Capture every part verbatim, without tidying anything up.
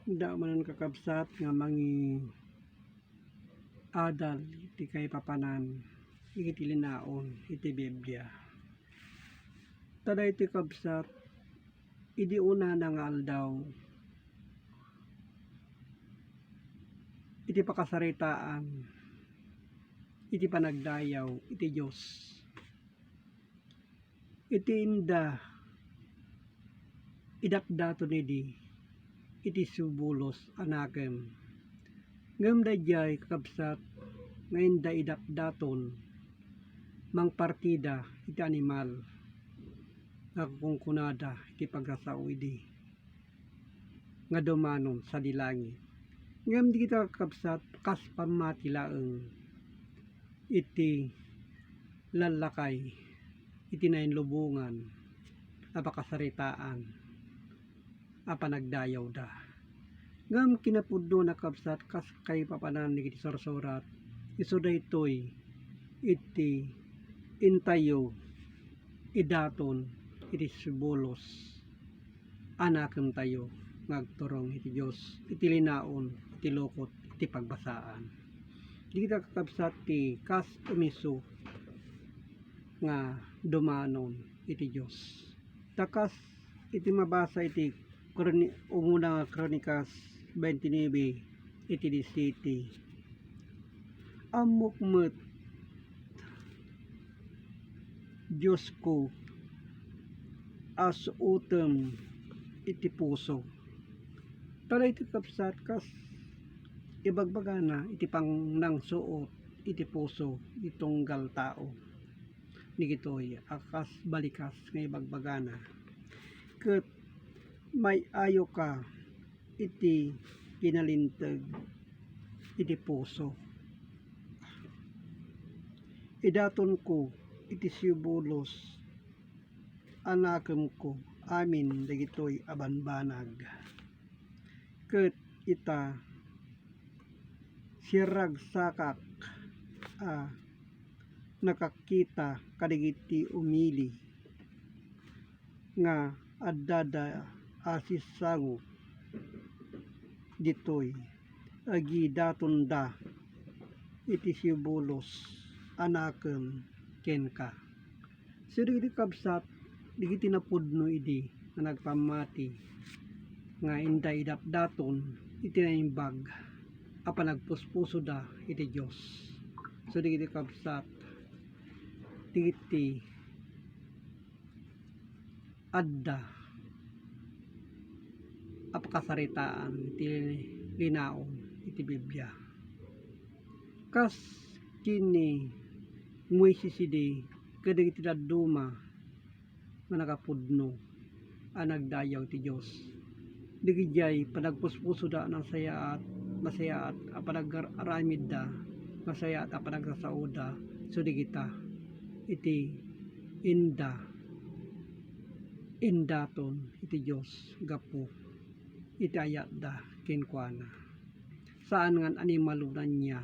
Dayta manen, kakabsat, nga mangiadal iti kaipapanan iti linaon iti Biblia. Ta daytoy, kabsat, idi unana nga aldaw, iti pakasaritaan, iti panagdayaw iti Dios. Iti inda idatdaton idi, iti sibulos a nakem. Ngem daydiay, kakabsat, nga inda idatdaton, mangpartida iti animal nga kukunkunada iti pagrasao idi nga dumanon sadi langit. Ngem dagita, kakabsat, kas pammati laeng iti lallakay iti nainlubongan a pakasaritaan a panagdayawda. Ngem kinapudnona, kabsat, kas kaipapanan dagiti sursurat, isu daytoy iti intayo idaton iti sibulos a nakemtayo nga agturong iti Dios iti linaon iti lukot iti pagbasaan. Dagita, kakabsat, ti kas umisu nga dumanon iti Dios. Ta kas iti mabasa iti Kroni-, Umuna nga Kronikas twenty-nine, iti disisiete. Ammok met, Diosko, a suotem iti puso. Ta daytoy, kabsat, kas ibagbagana iti pannangsuot iti puso iti tunggal tao. Dagitoy a kas balikas nga ibagbagana. Ket may-ayoka iti kinalinteg iti puso. Idatonko iti sibulos a nakemko amin dagitoy a banbanag. Ket ita, siragsakak a nakakita kadagiti umili nga addada a sissango ditoy, agidatonda iti sibulos a nakem kenka. So, dagiti kabsat, dagiti napudno idi nga nagpammati nga inda idatdaton iti naimbag a panagpuspusoda iti Dios. So, dagiti kabsat, dagiti adda a pakasaritaan iti linaon iti Biblia. Kas ken ni Moises idi kadagiti dadduma nga nakapudno a nagdayaw ti Dios. Dagidiay panagpuspusoda a nasayaat, nasayaat a panagaramidda, nasayaat a panagrasaoda, so dagita iti inda, indaton iti Dios gapu iti ayatda kenkuana. Saan nga animalonanna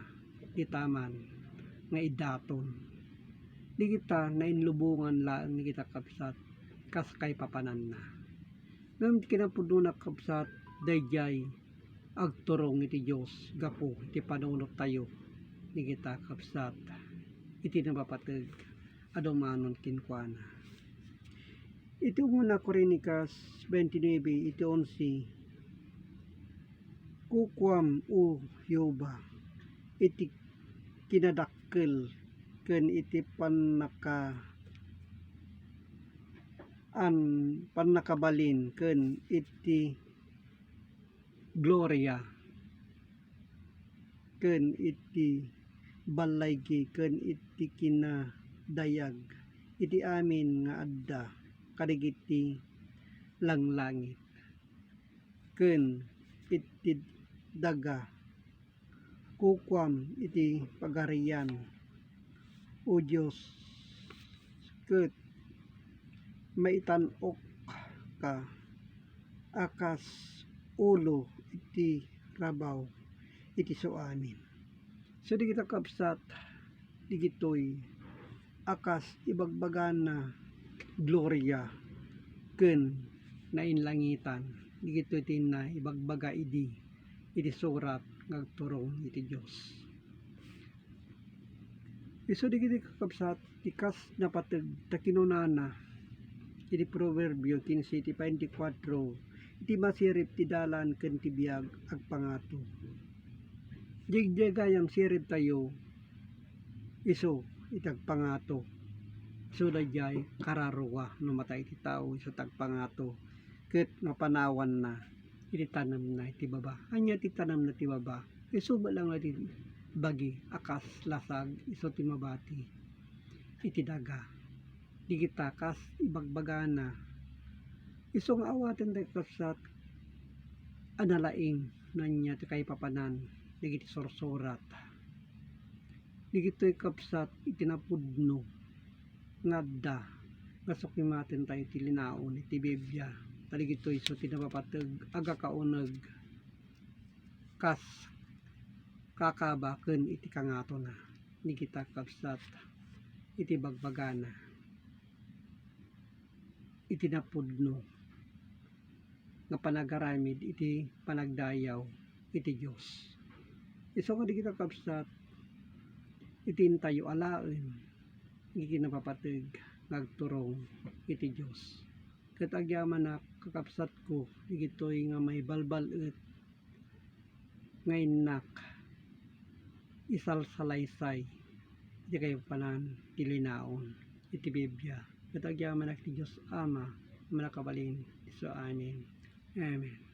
itaman nga idaton. Dagita nainlubongan laeng dagita kabsat kas kaipapananna. Ngem ti kinapudnona, kabsat, daydiay agturong iti Dios gapu iti panunottayo dagita kabsat iti napapateg a dumanon kenkuana. Iti Umuna Kronikas twenty-nine iti onse, kukuam, O Jehovah, iti kinadakkel ken iti pannaka-, an-, pannakabalin ken iti gloria ken iti ballaygi ken iti kinadayag iti amin nga adda kadagiti langlangit ken iti daga. Kukuam iti pagarian, O Dios, ket maitan-okka a kas ulo iti rabaw iti suamin. So, dagita kabsat, dagitoy a kas ibagbagana gloria ken nainlangitan. Dagitoy ti inna ibagbaga idi iti surat nga agturong iti Dios. Isu dagiti kakabsat, ti kas napateg ta kinunana iti Proverbio quince iti baintikwatro, iti masirib ti dalan ken ti biag agpangato. Diagdiagayam sirib tayo isu iti agpangato. Isu daydiay kararua no matay ti tao isu ti agpangato ket mapanawanna iti tanemna iti baba. Ania ti tanemna ti baba? Isu met laeng ti bagi a kas lasag isu ti mabati iti daga. Dagita kas ibagbagana. Isu nga awaten dagiti kabsat a nalaing no ania ti kaipapanan dagiti sursurat. Dagitoy kabsat iti napudno nga adda nga sukimaten tayo iti linaon iti Biblia. Ta dagitoy isu ti napapateg agakauneg kas kakaba ken iti kangatona. Dagita kabsat iti bagbagana iti napudno nga panagaramid iti panagdayaw iti Dios. Isu nga dagita kabsat iti intayo alaen iti napapateg nga agturong iti Dios. Ket agyamanak, kakabsatko, dagitoy nga maibalbal-et nga innak isalsalaysay iti kaipapanan ti linaon iti Biblia. Ket agyamanak ti Dios Ama a Mannakabalin. Isu amin. Amen.